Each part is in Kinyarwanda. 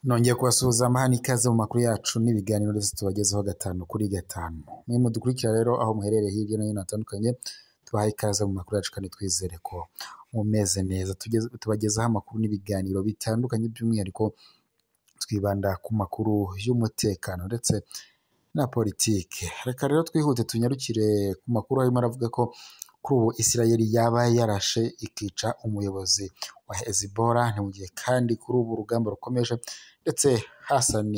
Nongeye kubasuhuza mbaha n'ikaze mu makuru yacu n'ibiganiro ndetse tubagezaho gatanu kuri gatanu. Mwe mudukurikira rero aho muherereye hirya no hino hatandukanye, tubahaye ikaze mu makuru yacu kandi twizere ko mumeze neza. Tubagezaho amakuru n'ibiganiro bitandukanye, by'umwihariko twibanda ku makuru y'umutekano ndetse na politike. Reka rero twihute tunyarukire ku makuru arimo aravuga ko kuri ubu Israel yaba yarashe ikica umuyobozi wa Hezbollah, ni mu gihe kandi kuri ubu urugamba rukomeje, ndetse Hassan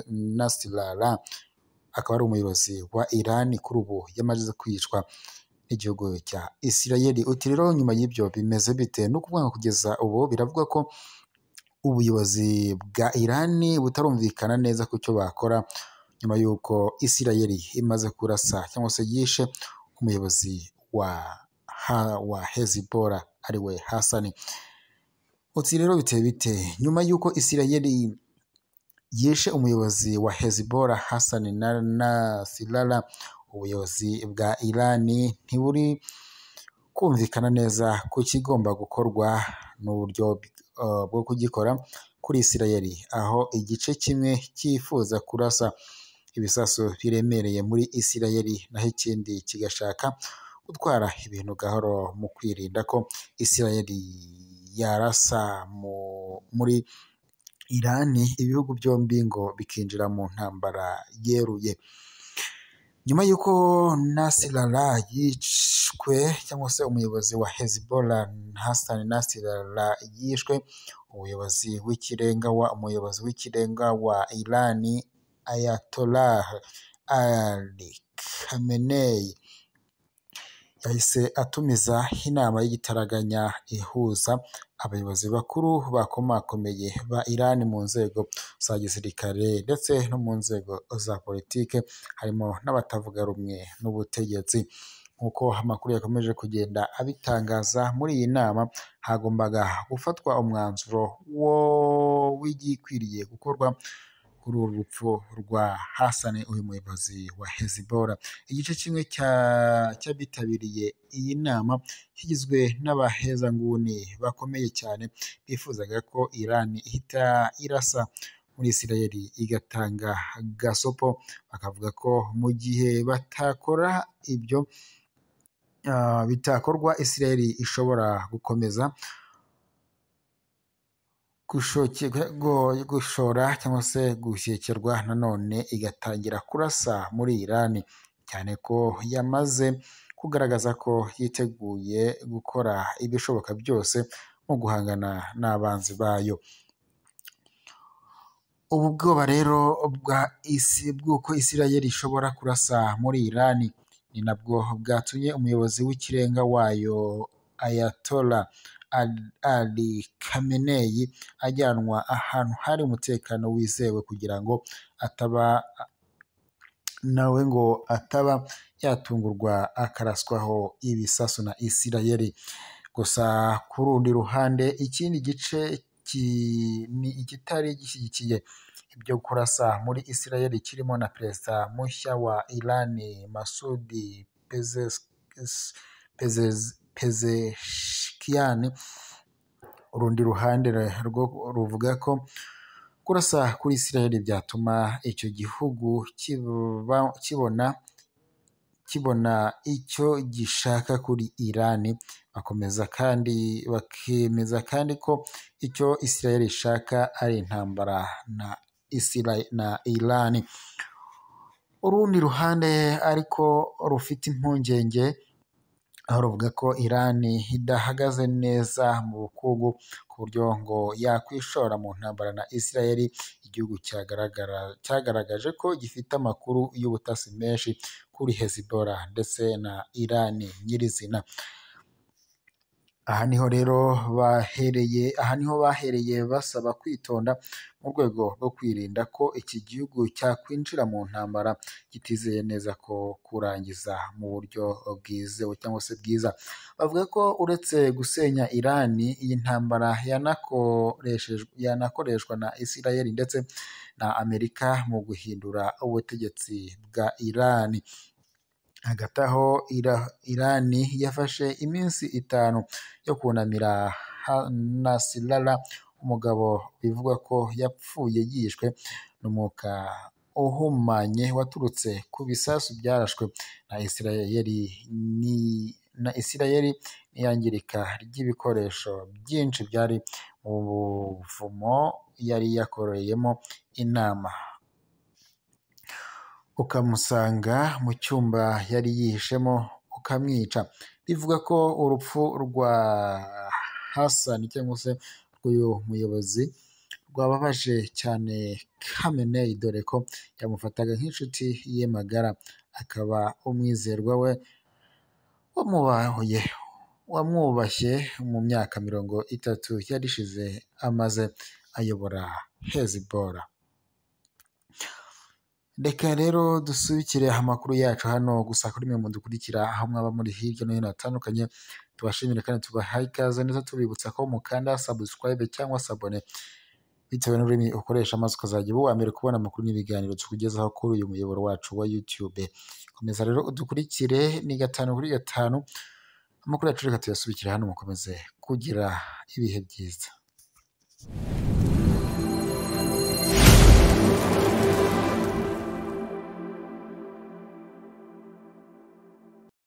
Nasrallah akaba ari umuyobozi wa Iran, kuri ubu yamaze kwicwa n'igihugu cya Israel. Uti rero nyuma y'ibyo bimeze bite? Ni ukuvuga ngo kugeza ubu biravugwa ko ubuyobozi bwa Iran butarumvikana neza ku cyo bakora nyuma y'uko Israel imaze kurasa cyangwa se yishe umuyobozi wa Hezbollah ariwe Hassan. Uti rero biteye bite? Nyuma y'uko Israel yishe umuyobozi wa Hezbollah Hassan Nasrallah, ubuyobozi bwa Iran ntiburi kumvikana neza ku kigomba gukorwa n'uburyo bwo kugikora kuri Israel, aho igice kimwe cyifuza kurasa ibisasu biremereye muri Israel, naho ikindi kigashaka gutwara ibintu gahoro mu kwirinda ko Israel yarasa muri Iran, ibihugu byombi ngo bikinjira mu ntambara yeruye. Nyuma y'uko Nasrallah yishwe cyangwa se umuyobozi wa Hezbollah Hassan Nasrallah yishwe, umuyobozi w'ikirenga wa Iran Ayatollah Ali Khamenei yahise atumiza inama y'igitaraganya ihuza abayobozi bakuru bakomakomeye ba Iran mu nzego za gisirikare ndetse no mu nzego za politike, harimo n'abatavuga rumwe n'ubutegetsi. Nk'uko amakuru yakomeje kugenda abitangaza, muri iyi nama hagombaga gufatwa umwanzuro w'igikwiriye gukorwa kuri uru rupfu rwa Hassan, uyu muyobozi wa Hezbollah. Igice kimwe cy'abitabiriye iyi nama kigizwe n'abahezanguni bakomeye cyane bifuzaga ko Iran ihita irasa muri Israel igatanga gasopo, bakavuga ko mu gihe batakora ibyo bitakorwa, Israel ishobora gukomeza gushora cyangwa se gushyekerwa nanone igatangira kurasa muri Iran, cyane ko yamaze kugaragaza ko yiteguye gukora ibishoboka byose mu guhangana n'abanzi bayo. Ubu bwoba rero bwa isi bw'uko Israel ishobora kurasa muri Iran ni nabwo bwatumye umuyobozi w'ikirenga wayo Ayatollah Ali Khamenei ajyanwa ahantu hari umutekano wizewe, kugira ngo ataba nawe ngo ataba yatungurwa akaraswaho ibisasu na Israel. Gusa ku rundi ruhande, ikindi gice ni ikitari gishyigikiye ibyo kurasa muri Israel, kirimo na perezida mushya wa Iran Masoud Pezeshkian. Urundi ruhande rwo ruvuga ko kurasa kuri Israel byatuma icyo gihugu kibona icyo gishaka kuri Iran, bakomeza kandi bakemeza kandi ko icyo Israel ishaka ari intambara na Iran. Urundi ruhande ariko rufite impungenge, aho ruvuga ko Iran idahagaze neza mu bukungu ku buryo ngo yakwishora mu ntambara na Israel, igihugu cyagaragaje ko gifite amakuru y'ubutasi menshi kuri Hezbollah ndetse na Iran nyirizina. Aha niho bahereye basaba kwitonda mu rwego rwo kwirinda ko iki gihugu cyakwinjira mu ntambara kitizeye neza ko kurangiza mu buryo bwizewe cyangwa se bwiza. Bavuga ko uretse gusenya Iran, iyi ntambara yanakoreshwa na Israel ndetse na Amerika mu guhindura ubutegetsi bwa Iran. Hagati aho, Iran yafashe iminsi 5 yo kunamira Nasrallah. Umugabo bivugwa ko yapfuye yishwe n'umwuka uhumanye waturutse ku bisasu byarashwe na Isirayeli n'iyangirika ry'ibikoresho byinshi byari mu buvumo yari yakoreyemo inama, ukamusanga mu cyumba yari yihishemo ukamwica. Bivuga ko urupfu rwa Hassan cyangwa se rw'uyu muyobozi rwababaje cyane Khamenei, dore ko yamufataga nk'inshuti ye magara, akaba umwizerwa we wamwubashye mu myaka 30 yari ishize amaze ayobora Hezbollah. Reka rero dusubikire amakuru yacu hano gusa kuri mwe mudukurikira aho mwaba muri hirya no hino hatandukanye, tubashimire kandi tubahaye ikaze neza, tubibutsa ko mukanda subscribe cyangwa s'abone bitewe n'ururimi ukoresha, maze ukazajya uba uwa mbere kubona amakuru n'ibiganiro tukugezaho kuri uyu muyoboro wacu wa YouTube. Komeza rero udukurikire, ni 5 kuri 5, amakuru yacu reka tuyasubikire hano, mukomeze kugira ibihe byiza.